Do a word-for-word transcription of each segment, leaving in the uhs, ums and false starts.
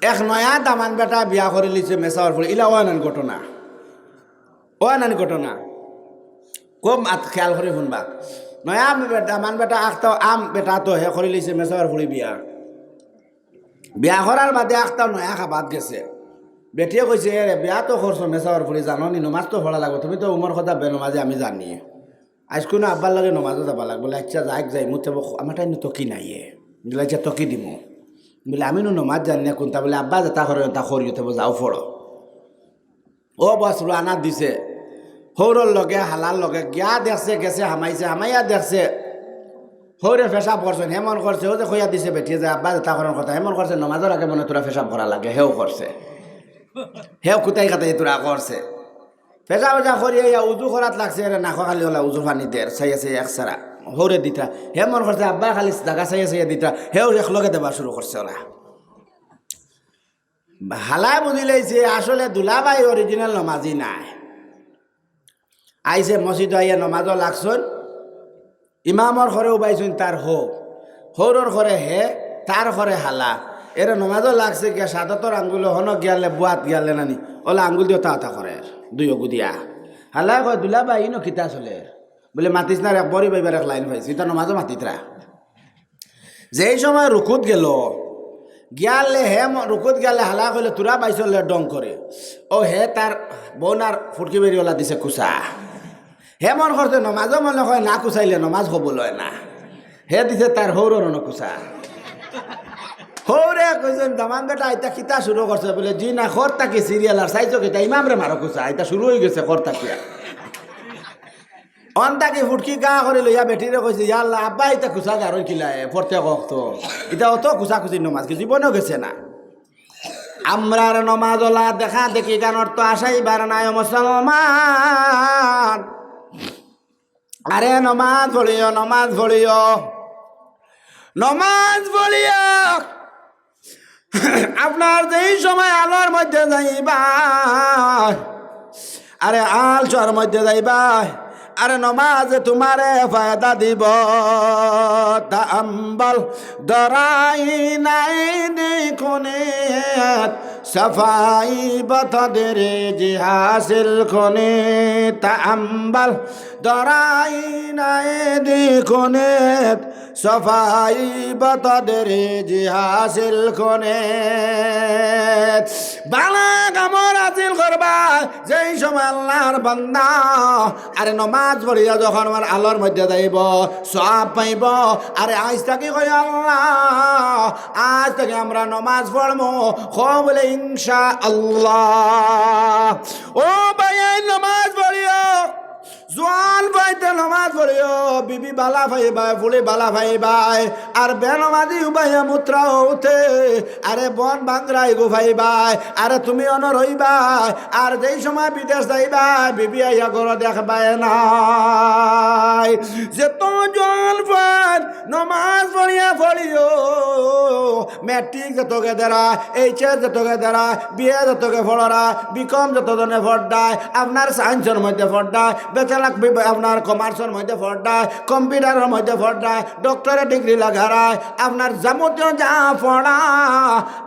এক নয়া দামান বেটা বিয়া করিলিছে মেসাওর ফুড়ি, ইলা অয় নানি ঘটনা, অয় নানি ঘটনা। খুব মাত খেয়াল করি হুনবা। নয়া বে-, দামান বেটা আখতাও আম বেটা তো হে করিলিছে মেসাওর ফুড়ি বিয়া। বিয়া করার বাদে আখতাও নয়া খাবাত গেছে। বেটিয়ে কইছে, "এরে, বিয়া তো করছো মেসাওর ফুড়ি, জানো নি, নমাজ তো পড়া লাগবো, তুমি তো উমর কথা বেনমাজি আমি জানি।" আইজ কুনু আব্বার লগে নমাজো যাবা লাগবো। বলে, "আচ্ছা, যাইক যাইমু, তেবো আমার টাইমে তকি নাই এ।" বলে, "আচ্ছা, তকি দিমু।" বলে, "আমি নু নমাজ জানি না কুনতা।" বলে, "আব্বা যেতা করে, তা করিও, তেবো যাও পড়ো।" ও বস রওয়ানা দিছে, হৌরর লগে, হালার লগে, গিয়া দেখছে, গেছে, হামাইছে, হামাইয়া দেখছে, হৌরে পেশাব করছইন, হেমন করছে, ও যে কইয়া দিছে বেটিয়ে যে আব্বা যেতা করার কথা, হেমন করছে, নমাজর আগে মনে তোরা পেশাব করা লাগে, হেও করছে, হেও কুতাই কাতাই তোরা করছে। পেশাব পেশাব করিয়া ইয়া উজু করাত লাগছে, এরে নাকো খালি ওলা উজুর পানি দের, চাইয়া চাইয়া এক সারা। হৌরে দিতা। হে মন করছে, আব্বা খালি জাগা চাইয়া চাইয়া দিতা। হেও এক লগে দেবা শুরু করছে ওলা। হালায় বুঝিলাইছে, আসলে দুলাভাই original নমাজি নায়। আইছে মসজিদো আইয়া নমাজো লাগছইন। ইমামর ঘরে উবাইছইন তার হৌ, হৌরর ঘরে হে, তার ঘরে হালা। এরে নমাজো লাগছে গিয়া শাহাদতর আঙ্গুলো হনো গিয়ালে বুয়াত গিয়ালে নানি, ওলা আঙ্গুল দিও তা তা করের, দুইও গুদিয়া। হালায় কয়, "দুলাভাই, ইনো কিতা চলের?" বলে, "মাতিস না রে, বড়ি বাইবার এক লাইন পাইছি, ইতা নমাজো মাতিতরা।" যেই সময় রুকুত গেল, গিয়ালে হে ম-, রুকুত গিয়ালে হালায় কইলে, "তোরা বাইসলে ডং করে।" ও হে তার বউনার ফুটকি বেরিওলা দিছে কুচা। হে মন করছে নমাজও মনে হয় না, কুচাইলে নমাজ কবুল হয় না। হে দিছে তার হৌরর অনো কুচা। হৌরে কইছইন, "দামান বেটা, ইতা কিতা শুরু করছে?" বলে, "জি না, খর তাকি সিরিয়াল আর চাইছো কিতা, ইমামরে মারো কুচা, ইতা শুরু হয়ে গেছে খর তাকিয়া।" অন তাকি ফুটকি গা করে লইয়া বেটিরে কইছে, "ইয়া আল্লাহ, আব্বা ইতা কুচা গারো কিলায়, পড়তে কক্ত। ইতা অত কুচা কুচির নমাজ কি জীবনেও গেছে না।" আমরার নমাজ ওলা দেখা দেখি গানর তো আশাই বার নাই, ও মুসলমান। আরে নমাজ পড়িও, নমাজ পড়িও, নমাজ পড়িও। আপনার যেই সময় আলোর মধ্যে যাইবা, আরে আলসর মধ্যে যাইবা, আরে নমাজে তোমারে ফায়দা দিব। তাম্বাল দরাই নাই নিকুনিত, সাফাই বতদরিজি হাসিল কুনিত। তাম্বাল দরাই নাই নিকুনিত, সাফাই বতদরিজি হাসিল কুনিত। বালা কামর হাসিল করবা, যেই সময় আল্লাহর বান্দা আরে নমাজ পড়িয়া যখন আমার আলোর মধ্যে যাইব, সওয়াব পাইব। আরে আইজ থাকি কই আল্লাহ, আইজ থাকি আমরা নমাজ পড়মু, কও বলে ইনশা আল্লাহ। ও ভাই, এই নমাজ পড়িও, জোয়ান ভাইতে নমাজ পড়িও, বিবি বালা পাইবায়, ফুড়ি বালা পাইবায়, আর বেনমাজি উবাইয়া মুত্রা উঠে, আরে বন বাংরাই গো পাইবায়, আরে তুমি অনো রইবায়, আর যেই সময় বিদেশ যাইবায়, বিবি আইয়া ঘরো দেখবায় নাই। যে তো জোয়ান ভাই নমাজ পড়িয়া পড়িও, ম্যাট্রিক যত গেদেরা, এইচএস যত গেদেরা, বিএ যত গে পড়রা, বিকম যত জনে পড়রায়, আপনার সায়েন্সর মধ্যে পড়রায়, ব্যাচেলর বি-, আপনার কমার্সর মধ্যে পড়রায়, কম্পিউটারর মধ্যে পড়রায়, ডক্টরেট ডিগ্রি লাগারায়, আপনার যাবতীয় যা পড়া,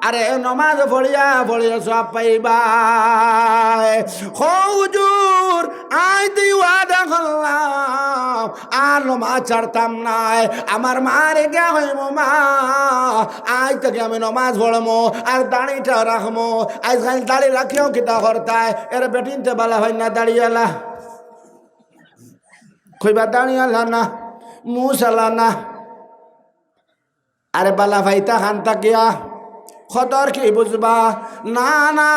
আরে নমাজ পড়িয়া পড়িয়া সওয়াব পাইবায়। কও হুজুর, আইজ দি ওয়াদা করলাম, আর নমাজ ছাড়তাম নায়। আমার মারে গিয়া কইমু, "মা, আইজ থাকি আমি নমাজ পড়মু, আর দাড়িটা রাখমু।" আইজ কাইল দাড়ি রাখিয়াও কিতা করতায়? এরে বেটিন্তে বালা পাইন না দাড়িআলা। কইবা দাড়িআলা না, মুছআলা না। আরে বালা পাইতা খান থাকিয়া কদর কি বুঝবা? না, না।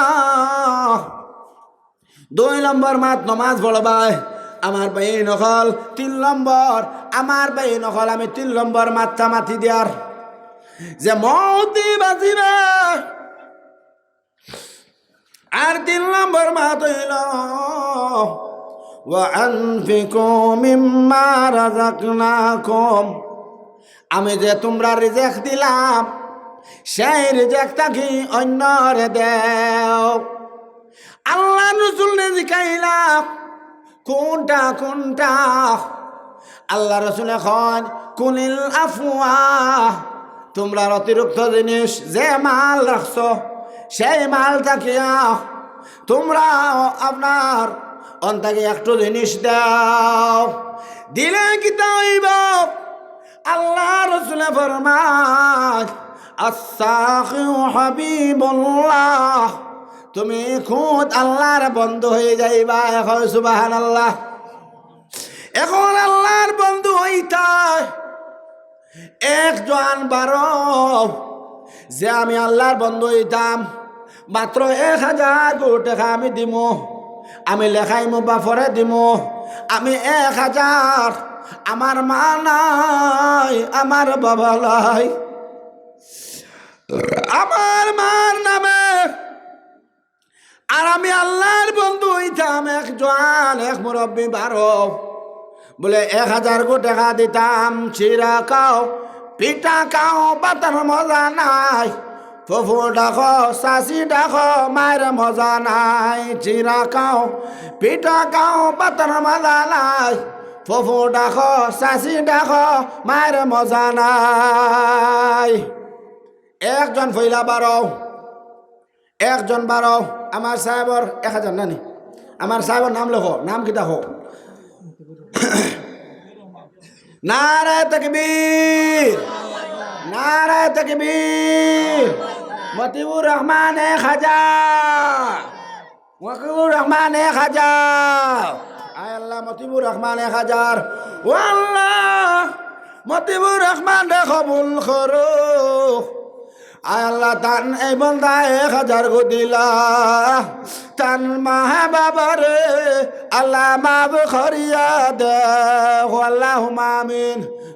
দুই নম্বর মাত নমাজ পড়বায় আমার ভাইন অকল। তিন নম্বর, আমার ভাইন অকল, আমি তিন নম্বর মাতটা মাতি দিয়ার যে মউত দি বাচিবা। আর তিন নম্বর মাত অইল, "ওয়া আনফিকু মিম্মা রাযাকনাকুম।" আমি যে তুমরারে রিজিক দিলাম, সেই রিজিক থাকি অইন্যরে দেও। আল্লার রসুলরে জিকাইলা, "কুনটা, কুনটা?" আল্লার রসুলে কইন, "কুলিল আফওয়া।" তুমরার অতিরিক্ত জিনিস, যে মাল রাখছো, সেই মাল থাকিয়া তুমরা আপনার অন থাকি একটু জিনিস দেও। দিলে কিতা অইবো? আল্লার রসুলে ফরমাইন, "আস-সাখিউ হাবিবুল্লাহ", তুমি খুদ আল্লার বন্ধু অইযাইবায়। কও সুবহানাল্লাহ। অখন আল্লার বন্ধু অইতায় এক জোয়ান বারও যে আমি আল্লার বন্ধু অইতাম, মাত্র এক হাজার গু টেকা আমি দিমু, আমি লেখাইমু বাফরে দিমু, আমি এক হাজার, আমার মা নাই, আমার বাবা নাই, আমার মার নামে আর আমি আল্লার বন্ধু অইতাম এক জোয়ান, এক মুরব্বি বারও। বুলে, এক হাজার গু টেকা দিতাম, চিরা খাও, পিঠা খাও, ভাতর মজা নাই। ফুফু ডাকো, চাচি ডাকো, মার মজা নাই। চিরা খাও, পিঠা খাও, ভাতর মজা নাই। ফুফু ডাকো, চাচি ডাকো, মার মজা নাই। একজন পয়লা বারও, একজন বারও। আমার সাহেবর এক হাজার নানি, আমার সাহেবর নাম লেখো, নাম কিতা কও? নারায়ে তাকবীর, নারায়ে তাকবীর। মতিউর রহমান এক হাজার, মতিউর রহমান এক হাজার। আয় আল্লাহ, মতিউর রহমান এক হাজার। ও আল্লাহ, মতিউর রহমানরে কবুল করো। আয় আল্লাহ, তান এই বন্দায় এক হাজার গু দিলা, তান মা বাবারে আল্লাহ মাফ করিয়া দেও। আল্লাহুম্মা আমিন।